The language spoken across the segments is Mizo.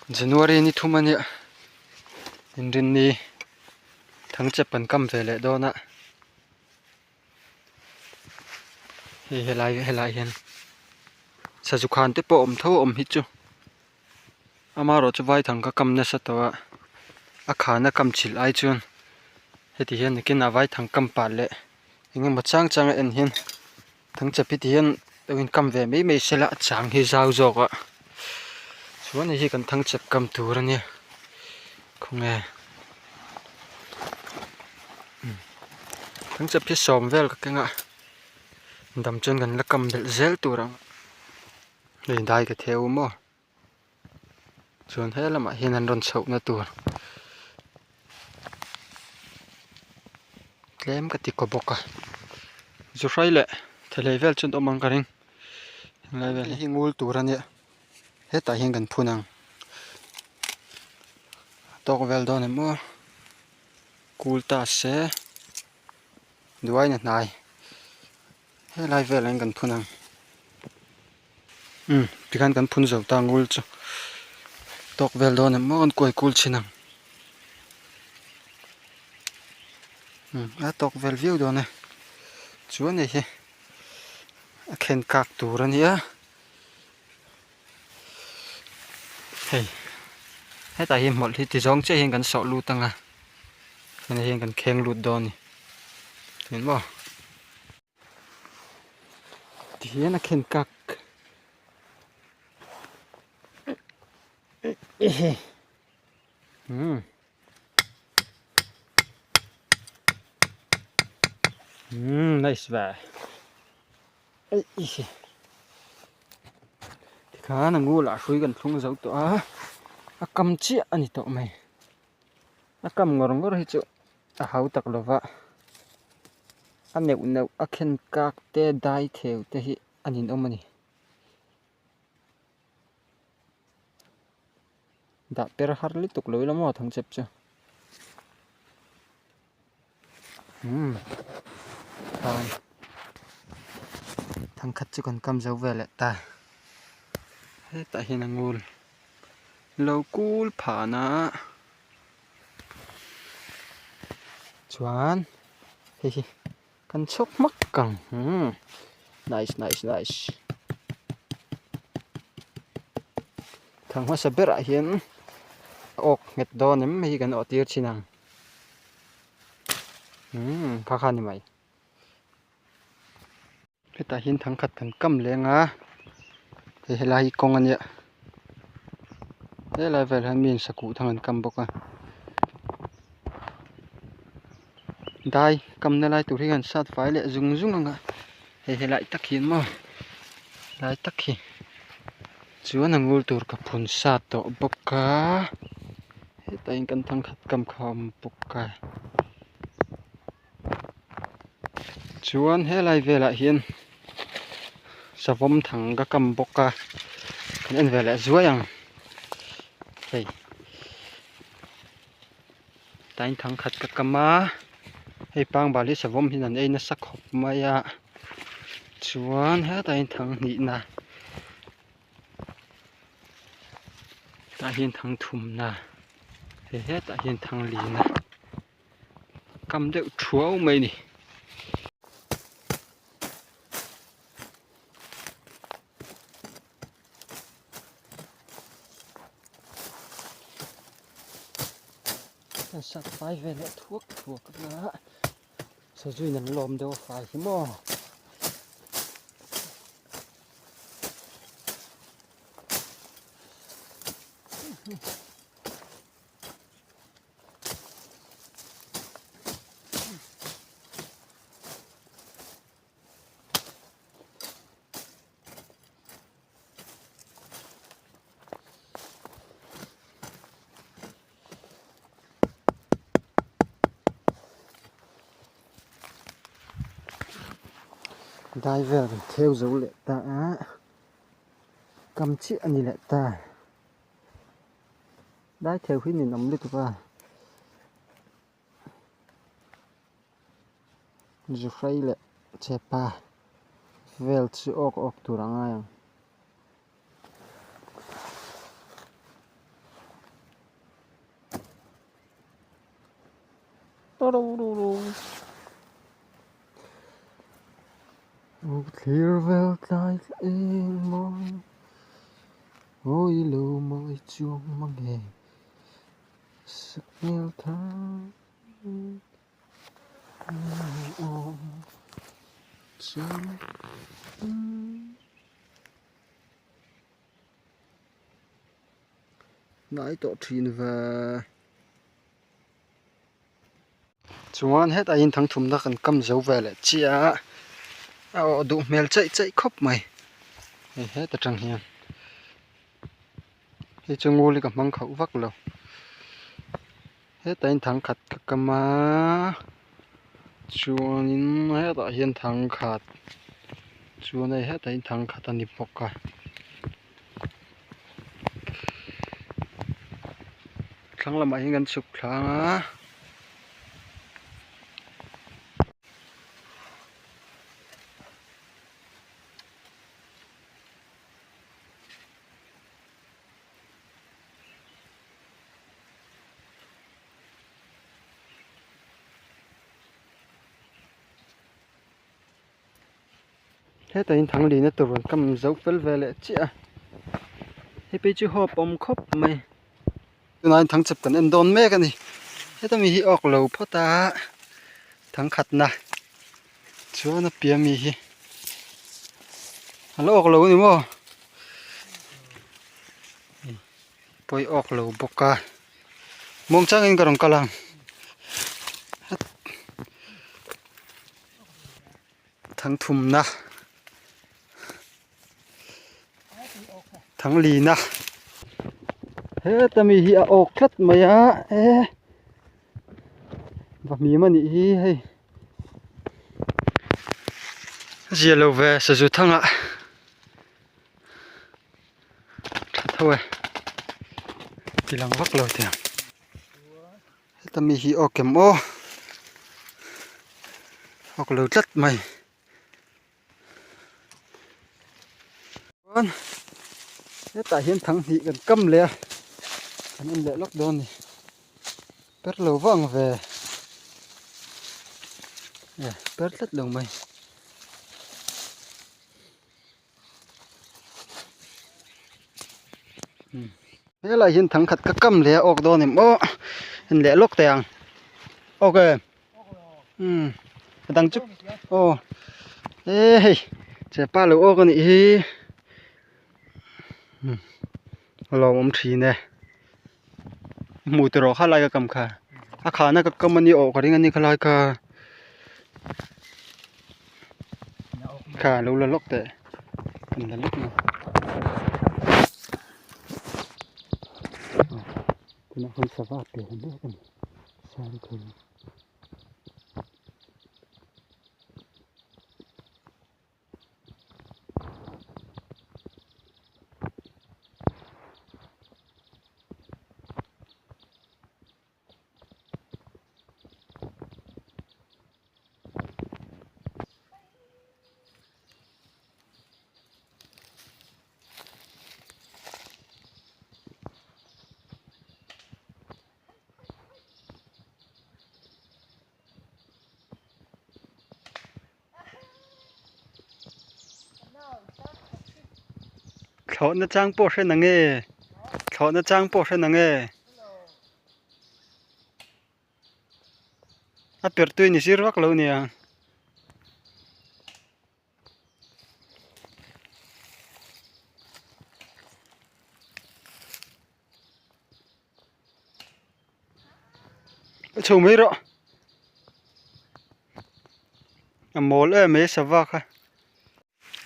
January ni thum a nia inrinni thangchep kan kam ve leh dawn a hei helai helai hian sazu khan te pawh a awm tho a awm hi chu amaherawh chu vaithang ka kam nasa tawh a a khana kam chhilh ai chuan heti hian nakinah vaithang kam pah leh eng emaw chang chang a en hian Thangchep hi ti hian lo in kam ve mai mai sela a chang hi zau zawk a chuan hei hi kan thangchep kam tur a nia khawnge thangchep hi sawm vel ka keng a dam chuan kan la kam belh zel tur ang hei dai ka theu maw. Chuan he lamah hian an rawn chhohna tur tlem ka ti kaw bawk a zu hrai leh thelei vel chu an awm ang ka ring helai vel hi ngul tur a nia hetah hian kan phun ang a tawk vel dawn em aw kul ta se duaina hnai helai velah hian kan phun ang. Umm tikhan kan phun zo ta ngul chu tawk vel dawn em maw an kuai kul thin ang umm a tawk vel viau dawn e chuan hei hi a khen kak tur a nia hei hetah hian hmawlh hi ti zawng chiah hian kan sawh lut ang a heng hian kan kheng lut dawn a ni eng maw. Tihian a khen kak umm umm nice ve tikhan a ngul ah hrui kan thlung zo tawh a a kam chiah a ni tawh mai a kam ngawr ngawr hi chu a hau tak lova a neuh neuh a khen kak te dai theu te hi a ninawm a ni. Dah per har lutuk lo ila maw thangchep chu. Umm khan thangkhat chu kan kam zo ve leh ta hetah hian a ngul lo kul phah na. Chuan hei hi kan chhawk hmak ang umm nice nice nice thang hmasa berah hian a awk nghet dawn em hei hi kan awh tir thin ang umm kha kha a ni mai. Hetah hian thangkhat kan kam leng a hei helai hi kawng a nia helai velah hian mi in sakuh thang an kam bawk a dai kamna lai tur hi an sat fai leh zung zung ang a hei helai tak hi maw helai tak hi chuan a ngul tur ka phun sa tawh bawk a hetah hian kan thangkhat kam kha a awm bawk a. Chuan helai velah hian savawm thang ka kam bawk a kan en ve leh zuai ang hei tain thang khat ka kam a hei pangbal hi savawm hian an ei nasa khawp mai a chuan hetah hian thang hnihna tah hian thang thumna hei hetah hian thang lina. Kam deuh thuau mai a ni. Kan sat fai ve leh thuak thuak a sazuin an lawm deuh a fai hi maw. Dai vel kan theu zo leh ta a kam chiah a ni leh ta. Lai theu hi ninawm lutuk a zu hrai leh chepa vel chu awk awk tur a ngai ang. Thlir vel tlai eng mawi Awi lo mawi chuang mang e Sak hmel thar awm chang Hnai tawh thin ve. Chuan hetah hian thangthumna kan kam zo ve leh chiah a, a awh duh hmel cheih cheih khawp mai hei heta tang hian hei chu ngul hi ka hmang khauh vak lo hetah hian thangkhat ka kam a chuanin hetah hian thangkhat chuan hei hetah hian thangkhat a ni bawk a. Thlang lamah hian kan chhuk thlang a. Hetah hian thang lihna tur rawn kam zo fel ve leh chiah a hei phei chu haw pawm khawp mai tunah hian thang chep kan en dawn mek a ni heta mi hi awk lo phawt a thang khatna chuan a piah mi hi a la awk lo a ni maw pawi awk lo bawk a muangchangin ka rawn kal ang. Thangthumna Thanglina heta mi hi a awk tlat mai a e va hmim a nih hi hei zia lo ve sazu thangah tha tho e tilang vak lo tiang. Heta mi hi awk em aw awk lo tlat mai chuan hetah hian thang hnih kan kam leh a kan en leh lawk dawn a ni per lo vang ve e per tlat lo mai. Helai hian thangkhat ka kam leh a awk dawn em aw en leh lawk teh ang awk e umm a dang chu aw e hei chepa lo awk a nih hi umm a lawmawm thin e hmuh tur erawh kha lai ka kam kha a khahna ka kam a ni awh ka ring a ni khalai kha kha lo la lawk teh kan la lawk mai tunah hian sava pe mek a ni sangkhum. Thlawhna chang pawh hre na nge thlawhna chang pawh hre na nge a perh tui ni zir vak lo nia. A chho mai rawh a mawl em mai sava kha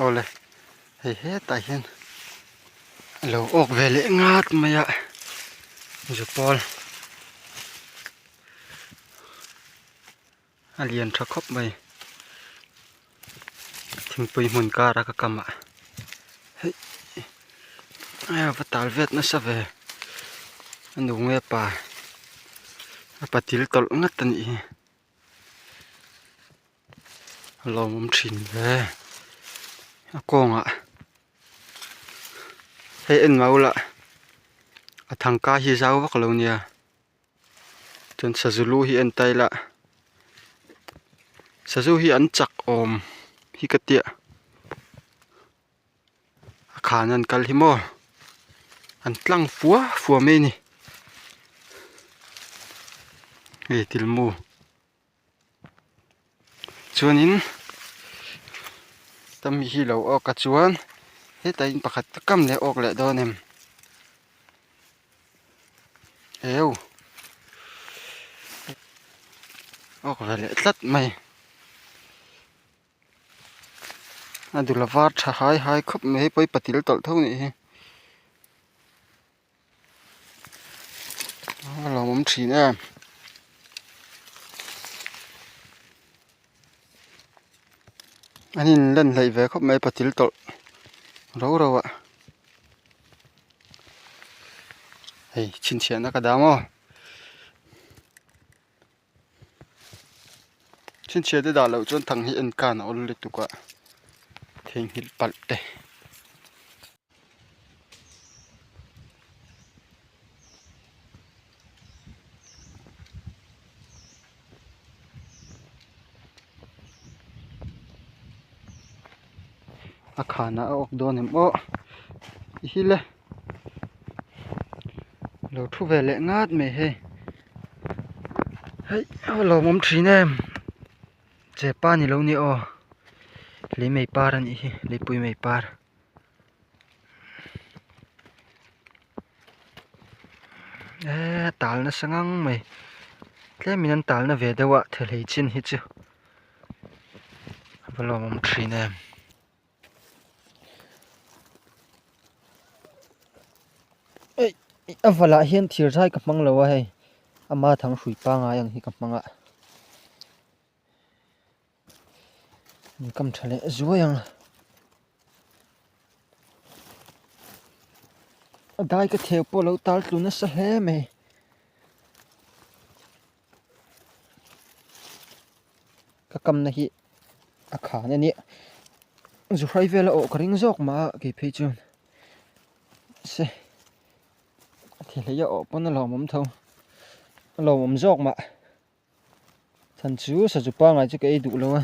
awle hei hetah hian a lo awk ve leh ngat mai a zupawl a lian tha khawp mai thingpui hmun kar a ka kam ah hei a va tal vet nasa ve a nu nge pa a patil tawlh ngat a nih hi a lawmawm thin hle a kawngah hei en mau lah a thangka hi zau vak lo nia. Chuan sazu lu hi en ta ila. Sazu hi an chak awm hi ka tia a khan an kal hi maw an tlang fua fua mai a ni hei tilmu chuanin tami hi lo awk a chuan hetah in pakhat ka kam leh awk leh dawn em eu awk ve leh tlat mai a dul a var tha hai hai khawp mai hei pawh hi patil tawlh tho a nih hi. A lo awm thin em an in len hleih ve khawp mai patil tawlh ro ro ah hei chhinchhiahna ka dah maw chhinchhiah te dah loh chuan thang hi en kan a awl lutuk a theihnghilh palh te. A khanah a awk dawn em aw i hi le lo thu ve leh ngat mai hei hei a lawmawm thin em chepa ni lo ni aw lei mei par a nih hi leipui mei par. Eee tal nasa ngang mai tlemin an talna ve deuh a thehlei chin hi chu a va lawmawm thin em. A valah hian thir zai ka hmang lo a hei ama thang hrui pangai ang hi ka hmang a. An kam tha leh zuai ang a dai ka theu pawh a lo tal tlu nasa hle mai ka kamna hi a khan a nia zu hrai vel a awh ka ring zawk mah a kei phei chuan se a thi hlei a awh pawn a lawmawm tho a lawmawm zawk mah. Chhan chu sazu pangai chu ka ei duh lo a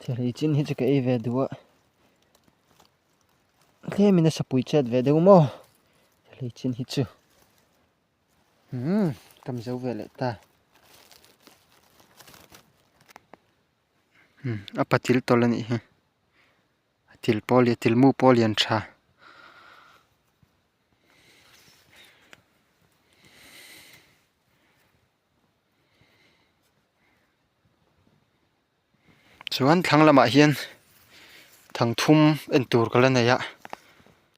thilhlei chin hi chu ka ei ve duh a tlemin a sapui chet ve deuh maw thilhlei chin hi chu umm kam zo ve leh ta umm a patil tawlh a nih hi a til pawh a tilmu pawh a lian tha. Chuan thlang lamah hian thangthum en tur ka la nei a.